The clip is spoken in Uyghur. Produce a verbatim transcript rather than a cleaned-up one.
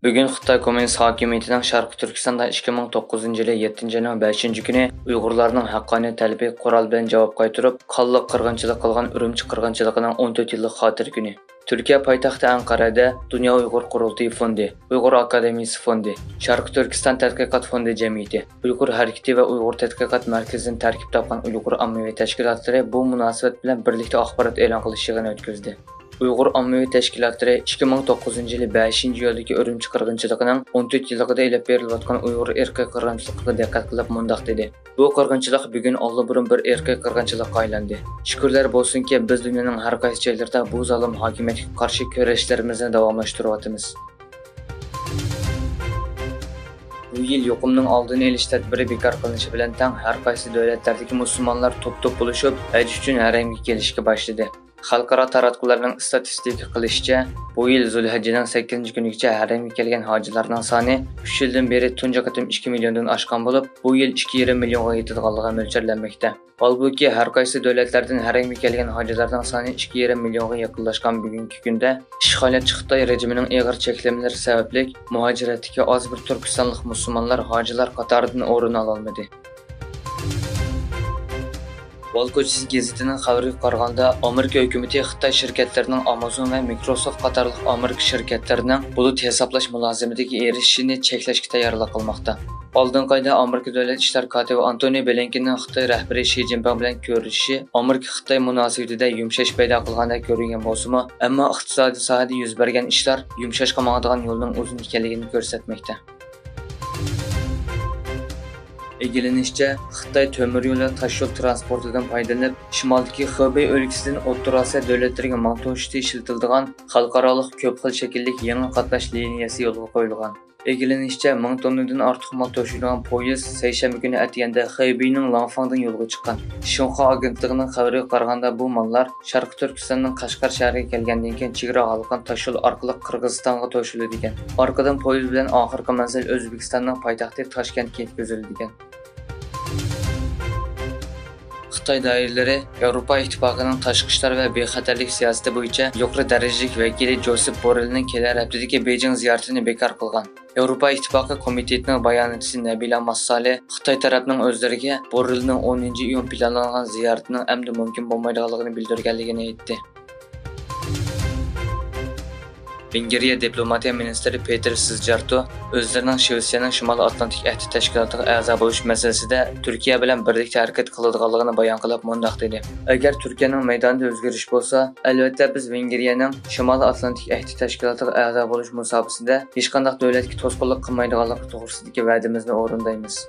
بۈگۈن خىتاي كوممۇنىست ھاكىمىيىتىنىڭ شەرقىي تۈركىستاندا ئىككى مىڭ توققۇزىنچى يىلى يەتتىنچى ئاينىڭ بەشىنچى كۈنى ئۇيغۇرلارنىڭ ھەققانىيەت تەلىپىگە قورال بىلەن جاۋاب قايتۇرۇپ، قانلىق قىرغىنچىلىق قىلغان ئۈرۈمچى قىرغىنچىلىقىنىڭ ئون تۆت يىللىق خاتىرە كۈنى. تۈركىيە پايتەختى ئەنقەرەدە دۇنيا ئۇيغۇر قۇرۇلتىيى فوندى، ئۇيغۇر ئاكادېمىيىسى فوندى، شەرقىي تۈركىستان تەتقىقات فوندى جەمئىيىتى، ئۇيغۇر ھەرىكىتى ۋە ئۇيغۇر تەتقىقات مەركىزىدىن تەركىب تاپقان ئۇيغۇر ئاممىۋى تەشكىلاتلىرى بۇ مۇناسىۋەت بىلەن بىرلىكتە ئاخبارات ئېلان قىلىش يىغىنى ئۆتكۈزدى. ئۇيغۇر ئاممىۋى تەشكىلاتلىرى ئىككى مىڭ توققۇزىنچى يىلى بەشىنچى ئىيۇلدىكى ئۈرۈمچى قىرغىنچىلىقىنىڭ ئون تۆت يىللىقىدا ئېلىپ بېرىلىۋاتقان ئۇيغۇر ئىرقىي قىرغىنچىلىقىغا دىققەت قىلىپ مۇنداق دېدى: بۇ قىرغىنچىلىق بۈگۈن ئاللىبۇرۇن بىر ئىرقىي قىرغىنچىلىققا ئايلاندى. شۈكۈرلەر بولسۇنكى، بىز دۇنيانىڭ ھەر قايسى جايلىرىدا بۇ زالىم ھاكىمىيەتكە قارشى كۈرەشلىرىمىزنى داۋاملاشتۇرۇۋاتىمىز. بۇ يىل يۇقۇمنىڭ ئالدىنى ئېلىش تەدبىرى بىكار قىلىنىشى بىلەن تەڭ، ھەر قايسى دۆلەتلەردىكى مۇسۇلمانلار توپ-توپ بولۇشۇپ، ھەج ئۈچۈن ھەرەمگە كېلىشكە باشلىدى. خەلقئارا تاراتقۇلارنىڭ ئىستاتىستىكا قىلىشىچە، بۇ يىل زۇلھەججىنىڭ سەككىزىنچى كۈنىگىچە ھەرەمگە كەلگەن ھاجىلارنىڭ سانى ئۈچ يىلدىن بېرى تۇنجى قېتىم ئىككى مىليوندىن ئاشقان بولۇپ، بۇ يىل ئىككى يېرىم مىليونغا يېتىدىغانلىقى مۆلچەرلەنمەكتە. ھالبۇكى، ھەر قايسى دۆلەتلەردىن ھەرەمگە كەلگەن ھاجىلارنىڭ سانى ئىككى يېرىم مىليونغا يېقىنلاشقان بۈگۈنكى كۈندە، ئىشغالىيەتچى خىتاي رېجىمىنىڭ ئېغىر چەكلىمىلىرى سەۋەبلىك، مۇھاجىرەتتىكى ئاز بىر تۈركىستانلىق مۇسۇلمانلار ھاجىلار قاتارىدىن ئورۇن ئالالمىدى. ۋال كوچىسى گېزىتىنىڭ خەۋىرىگە قارىغاندا، ئامېرىكا ھۆكۈمىتى خىتاي شىركەتلىرىنىڭ ئامازون ۋە مىكروسوفت قاتارلىق ئامېرىكا شىركەتلىرىنىڭ بۇلۇت ھېسابلاش مۇلازىمىتىگە ئېرىشىشىنى چەكلەشكە تەييارلىق قىلماقتا. ئالدىنقى ئايدا ئامېرىكا دۆلەت ئىشلار كاتىپى ئانتونى بلىنكېننىڭ خىتاي رەھبىرى شى جىنپىڭ بىلەن كۆرۈشۈشى ئامېرىكا-خىتاي مۇناسىۋىتىدە يۇمشاش پەيدا قىلغاندەك كۆرۈنگەن بولسىمۇ، ئەمما ئىقتىسادىي ساھەدە يۈز بەرگەن ئىشلار يۇمشاشقا ماڭىدىغان يولنىڭ ئۇزۇن ئىكەنلىكىنى كۆرسەتمەكتە. ئىگىلىنىشىچە، خىتاي تۆمۈر يول ۋە تاش يول تىرانسپورتىدىن پايدىلىنىپ، شىمالدىكى خېبېي ئۆلكىسىدىن ئوتتۇرا ئاسىيا دۆلەتلىرىگە مال توشۇشتا ئىشلىتىلىدىغان خەلقئارالىق كۆپ خىل شەكىللىك يېڭى قاتناش لىنىيەسى يولغا قويۇلغان. ئىگىلىنىشىچە، مىڭ توننىدىن ئارتۇق مال توشۇيدىغان پويىز سەيشەنبە كۈنى ئەتىگەندە خېبېينىڭ لانفاڭدىن يولغا چىققان. شىنخۇا ئاگېنتلىقىنىڭ خەۋىرىگە قارىغاندا، بۇ ماللار شەرقىي تۈركىستاننىڭ قەشقەر شەھىرىگە كەلگەندىن كېيىن، چېگرا ھالقان تاش يول ئارقىلىق قىرغىزىستانغا توشۇلىدىكەن. ئارقىدىن پويىز بىلەن ئاخىرقى مەنزىل ئۆزبېكىستاننىڭ پايتەختى تاشكەنتكە يەتكۈزۈلىدىكەن. خىتاي دائىرىلىرى ياۋروپا ئىتتىپاقىنىڭ تاشقى ئىشلار ۋە بىخەتەرلىك سىياسىتى بويىچە يۇقىرى دەرىجىلىك ۋەكىلى جوسېپ بوررېلنىڭ كېلەر ھەپتىدىكى بېيجىڭ زىيارىتىنى بىكار قىلغان. ياۋروپا ئىتتىپاقى كومىتېتىنىڭ باياناتچىسى نەبىلە ماسسالى خىتاي تەرەپنىڭ ئۆزلىرىگە بوررېلنىڭ ئونىنچى ئىيۇن پىلانلانغان زىيارىتىنىڭ ئەمدى مۇمكىن بولمايدىغانلىقىنى بىلدۈرگەنلىكىنى ئېيتتى. ۋېنگىرىيە دىپلوماتىيە مىنىستىرى پېتېر سىزجارتو ئۆزلىرىنىڭ شىۋېتسىيەنىڭ شىمالىي ئاتلانتىك ئەھدى تەشكىلاتىغا ئەزا بولۇش مەسىلىسىدە تۈركىيە بىلەن بىرلىكتە ھەرىكەت قىلىدىغانلىقىنى بايان قىلىپ مۇنداق دېدى: ئەگەر تۈركىيەنىڭ مەيدانىدا ئۆزگىرىش بولسا، ئەلۋەتتە بىز ۋېنگىرىيەنىڭ شىمالىي ئاتلانتىك ئەھدى تەشكىلاتىغا ئەزا بولۇش مۇساپىسىدە ھېچقانداق دۆلەتكە توسقۇنلۇق قىلمايدىغانلىقى توغرىسىدىكى ۋەدىمىزنى ئورۇندايمىز.